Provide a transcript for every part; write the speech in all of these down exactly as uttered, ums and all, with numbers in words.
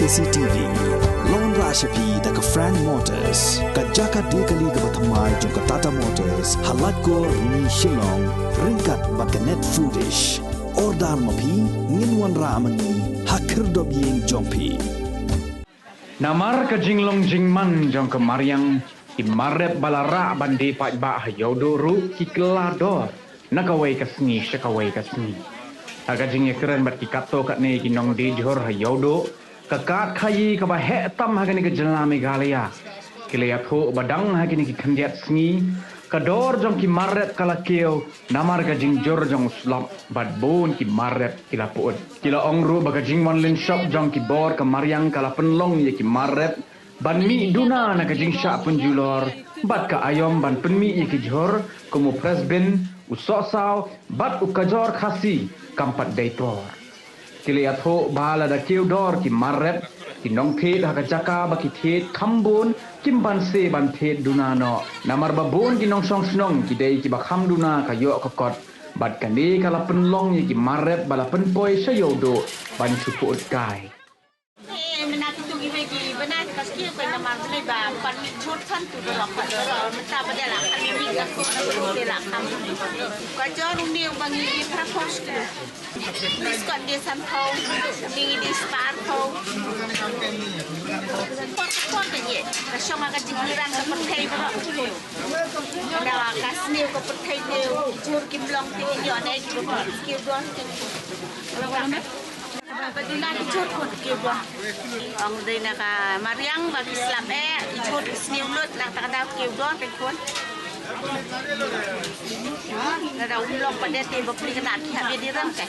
C T V. Long ra sha phi da ka Frank Motors, ka jaka de kali kaba thymmai jong ka Tata Motors, ha Laitkor, Rni, Shillong, ryngkat bad ka Net Foodish. Order ma phi, ngin wanrah ma ngi ha khyrdop ïing jong phi. Namar ka jinglong jingman jong ka mariang, ki mar rep ba la rah ban die paidbah ha Ïewduh ruh ki kylla dor na kawei ka sngi sha kawei ka sngi. Ha ka jingïakren bad ki katto katne ki nongdie jhur ha Ïewduh, ka kad khaïi kaba heh tam ha kane ka jylla Meghalaya, ki la ïathuh ba dang ha kine ki khyndiat sngi, ka dor jong ki mar rep ka la kiew namar ka jingjur jong u slap, bad bun ki mar rep ki la pyut. Ki la ong ruh ba ka jingwan lynshop jong ki bor ka mariang ka la pynlong ïa ki mar rep ban mih duna na ka jingshah pynjulor bad ka aïom ban pynmih ïa ki jhur kum u phresbin, u sohsaw bad u kajor Khasi, kam pat dei por. Ki la ïathuh ba lada kiew dor ki mar rep, ki nongthied ha ka jaka ba ki thied kham bun kim banse ban thied duna noh, namar ba bun ki nongshong shnong ki dei kiba kham duna ka ïoh ka kot. Bad kane ka la pynlong ïa ki mar rep ba la pynpoi sha Ïewduh ban shu pyut kai. Eh, mynta kito kiwei ki bnai ka skul ka namar balei ba pan mih jhur than tu dolok ka dolok mynta ba dei la kan mih ka skul ka skul dei la kan. Ka jor uni ba ngi di phra pos tu. Ni skot di san pau, ni di spar pau. Por por ka ye. Ka shong ka jinghiran ka pyrthei ba. Da ka sniew ka pyrthei ne jhur kim long ti nyo ne ki ba ki don ti. Ba duna ki jhur khun ki ba. Ong dei na ka mariang ba ki slap eh, ki jhur ki sniew lut na ta ka daw ki ba ki khun. Na da um long pa de te ba pli ka na ki ha be di ram ke.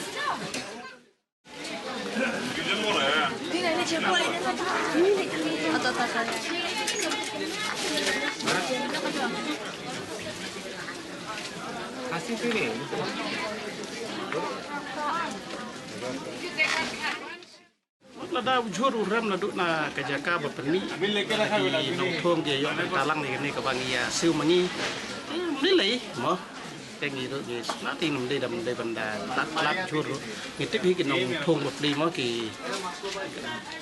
Kasi sini. Lada u jhur u rem naduh na ka jaka ba pynmih, ki nongthung ki ïoh talang ïa kane kaba ngi ïa siew ma ngi. Eh, ym lei lei mo. Te ngi ruh ngi sngewthuh ym dei, ym dei ban da lap lap jhur ruh. Ngi tip hi ki nongthung ba pli mo, ki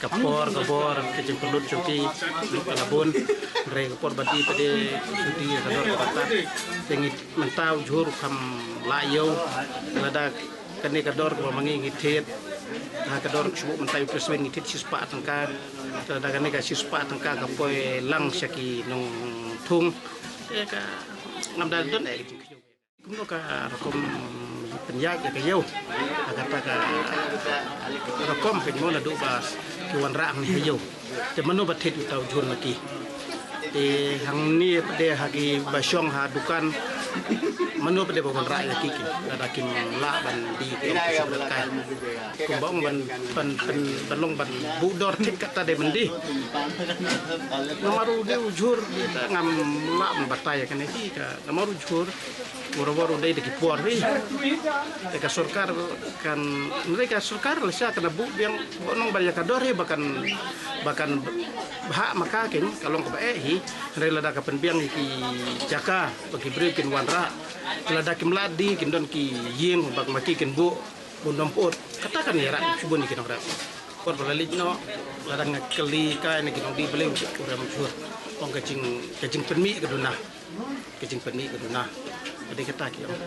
ka por ka bor ka jingpynlut jong ki ka la bun. Hynrei ka por ba die pat de shu die ka dor kaba tad. Te ngi mynta u jhur u kham lah ïew. Lada kane ka dor kaba ma ngi ngi thied ha ka dor ka shibun mynta u Krismas ngi thied shispah tyngka. Te da kane ka shispah tyngka ka poi lang sha ki nongthung. Te ka ngam da don eh. Kumno ka rukom pynïaid ïa ka ïew ha kata ka rukom pynmih naduh ba ki wanrah hangne ha ïew. Te mano ba thied uta u jhur na ki. Te hangne pat de ha ki ba shong ha dukan, mano pat de ba wanrah ïa ki ki. Lada kim lah ban die ki ong ki shong kai. Kumba ong ban, ban, ban, ban long ban buh dor thik kata de ban die. Namar u dei u jhur, te ngam lah ban batai ïa kane ki ka, namar u jhur. Bor bor u dei da ki por hi. Te ka sorkar kan, hynrei ka sorkar lehse kan buh biang, buh nong ba ïa ka dor hi ba kan, ba kan bha ma ka ken, ka long kaba eh hi. Hynrei lada ka pynbiang ïa ki jaka ba ki briew kin wanrah. Lada kim lah die kin don ki ïing ba ma ki kin buh, bun dom put. Kata kan ïarap shibun ïa ki nongrep. Por ba la leit noh, lada nga kylli ka ïa ki nongdie balei u rem u jhur. Ong ka jing, ka jingpynmih ka duna. Ka jingpynmih ka duna. Ka dei kata ki ong.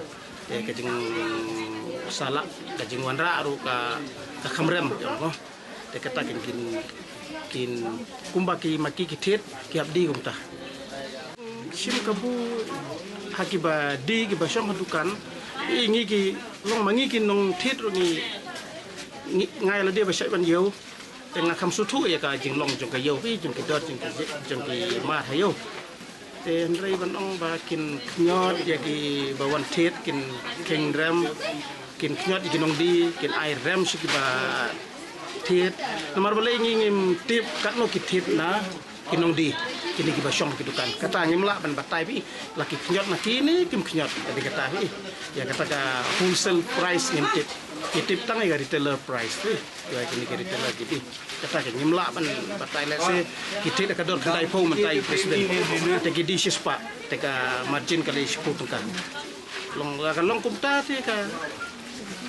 Te ka jingsalah, ka jingwanrah ruh ka, ka kham rem ki ong mo. Te kata kin, kin, kin kumba ki ma ki ki thied ki hap die kumta. Shim kabu ha kiba die kiba shong ha dukan. I ngi ki long ma ngi ki nongthied ruh ngi, ngi ngai lade ba shait ban ïew. Te nga kham sngewthuh ïa ka jinglong jong ka ïew, jong ki dor, jong ki, jong ki mar ha ïew. Te hynrei ban ong ba kin khñiot ïa ki ba wan thied, kin kheiñ rem, kin khñiot ïa ki nongdie, kin ai rem sha ki ba thied. Namar balei ngi ngim tip katno ki thied na ki nongdie, kine ki ba shong ki dukan. Kata ngim lah ban batai phi, la ki khñiot na kine kim khñiot, ka dei kata phi. Ïa kata ka wholesale price ngim tip. Ngi tip tang ïa ka retailer price phi. Ïa kine ki retailer ki die. Kata ka ngim lah ban batai, lehse ki thied ka dor khyndai phew mynta i president. Te ki die shispah, te ka margin ka lei shiphew tyngka. Long, ka long kumta te ka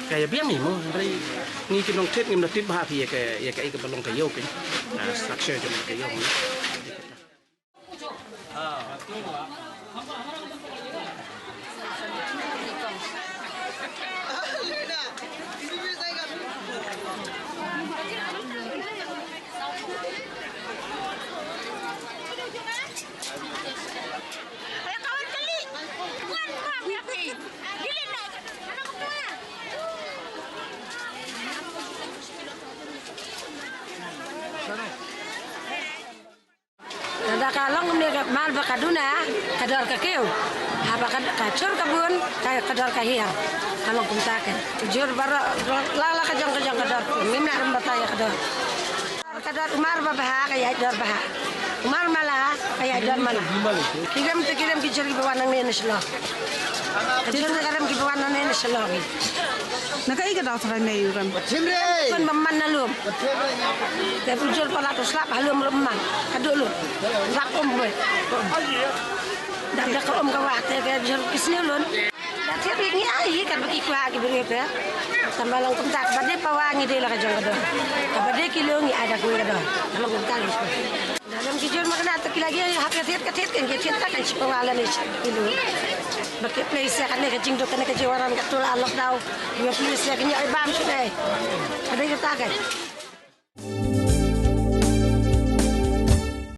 Ka ïa biang hi mo, hynrei ngi ki nongthied ngim da tip bha phi ïa ka, ïa ka, ïa ka ba long ka ïew phi. Ah, structure jong ka ïew. Lada ka long kumne ka mar ba ka duna, ka dor ka kiew. Haba ka, ka chur ka bun, ka, ka dor ka hiar. Ka long kumta ka. Jur baroh, la la ka jong ka jong ka dor. Ngim lah ban batai ïa ka dor. Ka dor u mar ba bha, ka ïaid dor bha. U mar mala, ka ïaid dor mala. Ki rem te ki rem ki jur kiba wan nangne na Shillong. Ka jur ka rem kiba wan nangne na Shillong. Na kaei ka daw tharai mei u rem? Pynban man na lum. Te u jur palat u slap ha lum ruh man. Haduh lum. Rak um beit. Da da ka um ka wah te ka jur ki sniew lun. Da thied ngi ai hi katba ki kwah ki briew te. Tang ba long kumta kaba dei pawa ngi dei la ka jong ka dor. Kaba dei kilo ngi ai da kawei ka dor. Ka long kumta ngi. Da dang ki jur ma kane te ki la ki hap ïa thied ka thied kan ki thied ta kan shi pawa lane shi kilo. Ba ki place ïa kane ka jingduk kane ka jingwaran ka tu la lockdown. Ki place ïa kine ai bam shu dei. Ka dei kata kan.